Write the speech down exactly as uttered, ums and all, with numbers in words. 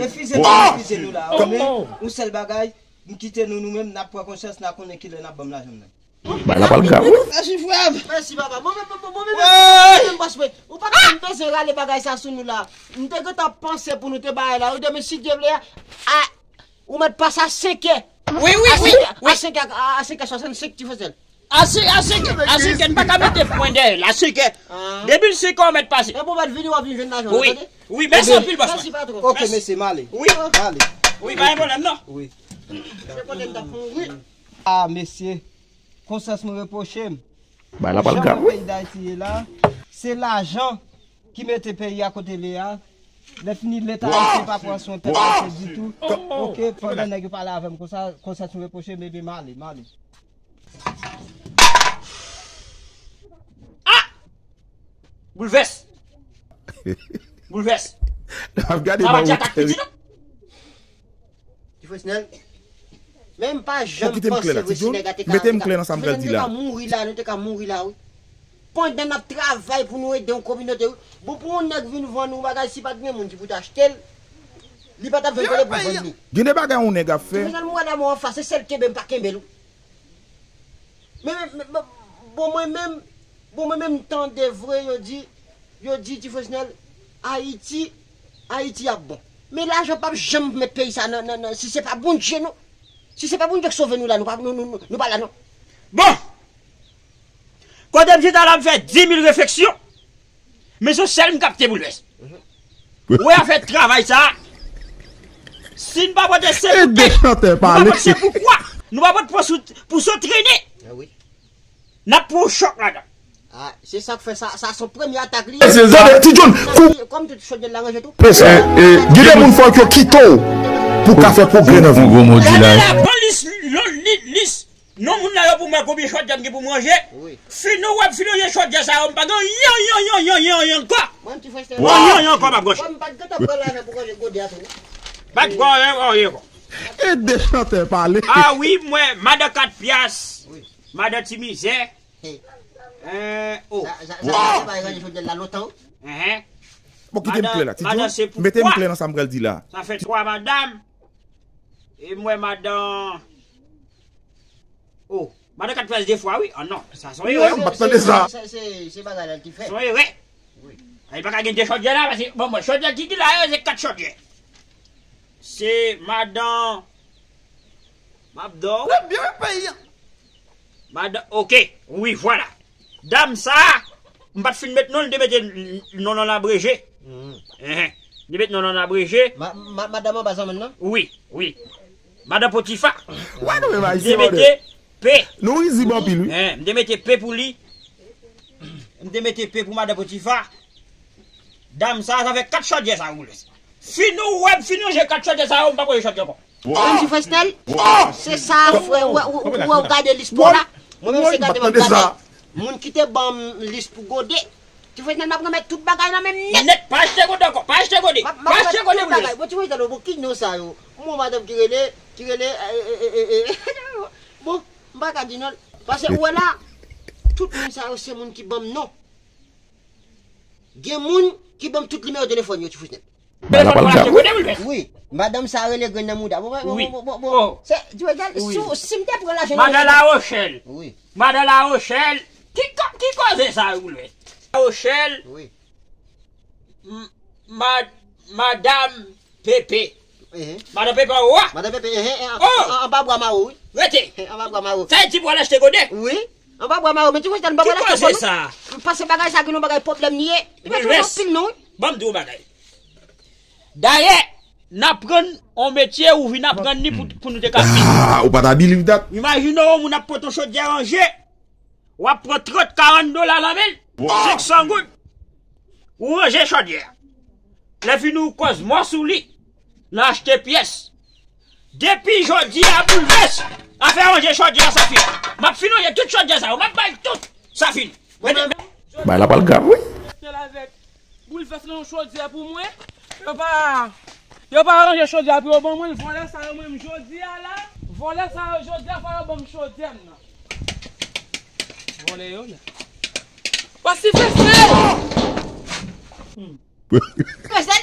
Refize nou, refize nou la. Ou men, yon sèl bagay, m kite nou, nou menm, n ap pran konsyans, n a konnen kilè n ap ban m lajan m nan. Bagay la pral grav, wi. Mèsi, frè m. Mèsi, papa. Mwen menm, mwen, mwen, mwen menm, mwen menm, bòs mwen. Ou pa t menm bezwen rale bagay sa sou nou la. M te gentan panse pou nou te bay la. Ou demen, si Dye vle, a, ou mèt pase a senkè. Wi, wi, wi. A senkè, a senkè, a, a senkè swasannsenk ti fè sèl. A senkè, a senkè, a senkè, n pa ka mete pwen dèyè l. A senkè. Depi l senkè, ou mèt pase. Epi w mèt vini, w ap vin jwenn lajan w, tande? Wi, mèsi anpil, bòs mwen. Mèsi, patwon. Ok, mesye, m ale. Wi. M ale. Wi, pa gen pwoblèm, non. Wi. Se kote m t ap fè yon wi. Ah, mesye. Konsyans mwen repwoche m. Bagay la pral grav, wi. Jan peyi Dayiti ye la, se lajan ki mete peyi a kote l ye a. Lè fini, Leta ayisyen pa pran swen pèp ayisyen ditou. Ok, pandan nèg yo pale avè m konsa, konsyans mwen repwoche m, ebyen, m ale, m ale. Ah! Boulvès! Boulvès! N ap gade nan wotè, wi. Ti Fresnel, men m pa janm panse vre si nèg la te ka, mete m klè nan sa m pral di la. Nou te ka mouri la, nou te ka mouri la, wi. Pandan n ap travay pou nou ede yon kominote, wi. Bon, pou yon nèg vin vann yon bagay, si pa t gen moun ki pou t achte l, li pa t ap jwenn kote pou vann li. Gen de bagay yon nèg ap fè. Ti Fresnel, m wè lanmò anfas, se sèl kenbe m pa kenbe l, wi. Men, men, men, men, bon, mwen menm, bon, mwen menm, m tande vre, yo di, yo di, Ti Fresnel, Ayiti, Ayiti ap bon. Men lajan p ap janm met peyi sa nan, nan, nan, si se pa Bondye, non. Si se pa Bondye k sove nou la, nou pa, nou, nou, nou, nou pa la, non. Bon! Kote m chita la, m fè di mil refleksyon. Men se sèl m kapte pou lwès. Ou wè afè travay sa a. Si n pa pote se pou kè, nou pa pote se pou kwa, nou pa pote pou sou, pou sou trennen. N ap pran yon chòk ladan. Ah, se sa k fè sa, sa se yon premye atak li ye. Mesye, tande, Ti John, kou- Kòm tout chodyè l la ranje tou. Mesye, gen de moun fòk yo kite w pou w ka fè pwogrè nan vi w. Gade la, pran lis, non, li, lis. Non, moun la yo pou mwen konbyen chodyè m gen pou m ranje. Wi. Fin nou wè m fin ranje chodyè sa yo, m pa gen yon, yon, yon, yon, yon, yon ankò. Mwen, ti frè, se yon, yon, yon ankò m ap ranje. Mwen, m pa t gentan pran lajan pou ranje gode a tou, non. Pa t pran anyen, anyen ankò. E de chantè pale. Ah wi, m wè, madan kat pyas, wi. Madan ti mizè. Hey. Eh, oh. Sa, sa, sa, sa pa ranje chodyè la lontan, wi. Enhen. Bon, kite m klè la, Ti John. Mete m klè nan sa m pral di la. Sa fè twa madanm. E m wè madan. Oh, madan kat pyas de fwa, wi. Ah non, sa se yon erè. M pa t tande sa. Se, se, se bagay la ki fè. Se yon erè. Wi. Ay, pa ka gen de chodyè la, paske, bon, mwen, chodyè ki, ki la yo, se kat chodyè. Se madan. M ap dò. L ap byen, wi, peyi a. Madan, ok, wi, vwala. Dam sa, m pa t fin met non, li te mete non nan abreje. Enhen. Li te met non nan abreje. Ma, ma, madanm anba zanmann nan? Wi, wi. Madan Potifa. Wè nou menm Ayisyen, brother. Li te mete P. Nou rizib anpil, wi. Enhen, m te mete P pou li. M te mete P pou madan Potifa. Dam sa, sa fè kat chodyè sa woule. Fin ou wè m fin ranje kat chodyè sa yo, m pa p ranje chodyè ankò. Menm si Fresnel, se sa, frè, ou, ou, ou, ou, ou gade lis pa w la. Mwen menm se gade m ap gade. Moun ki te ban m lis pou gode. Ti Fresnel, m ap remèt tout bagay nan men m nèt. Nèt, pa achte gode ankò, pa achte gode. M ap, m ap remèt tout bagay. Bon, Ti Fresnel, bon, ki non sa yo? Bon, madanm ki rele, ki rele, eh, eh, eh, eh, eh. Bon, m pa ka di non. Paske ou wè la, tout moun sa yo se moun ki ban m non. Gen moun ki ban m tout nimewo telefòn yo, Ti Fresnel. Bagay la pral grav, wi. Wi. Madanm sa rele grenn nan mouda. Bon, bon, bon, bon, bon. Se, Ti Fresnel, si, si m te pran lajan nan men madan Lawochèl. Wi. Madan Lawochèl. Ki ko-, ki koze sa, Boulvès? Lawochèl. Wi. M-, mad-, madanm Pepe. Madan Pepe anwo a. Madan Pepe, enhen, en, an, an, anba bwa mawo, wi. Rete. Anba bwa mawo. Sa e di pou al achte gode? Wi. Anba bwa mawo, men Ti Fresnel, m pa pral achte ankò non. Ki koze sa? M panse bagay sa gen yon bagay pwoblèm li ye. Li pa t anpil non, wi. Ban m di w yon bagay. Dayè, n aprann yon metye ou vin aprann li pou, pou nou te ka viv. Ah, ou pa ta believe that. Imajine w, yon moun ap pote yon chodyè ranje. W ap pran trant, karant dola nan men l, senk san goud. Ou ranje chodyè a. Lè fini ou kòz mò sou li, nan achte pyès. Depi jodi a, Boulvès, afè ranje chodyè a sa fini. M ap fin ranje tout chodyè sa yo, m ap bay tout, sa fini. Bagay la pral grav, wi. Boulvès nan yon chodyè pou mwen. Yo pa, yo pa ranje chodyè pou yo ban mwen l. Vòlè sa yo menm jodi a la. Vòlè sa yo jodi a fò yo ban m chodyè m nan. Vòlè yo la. Pase Fresnel! Fresnel!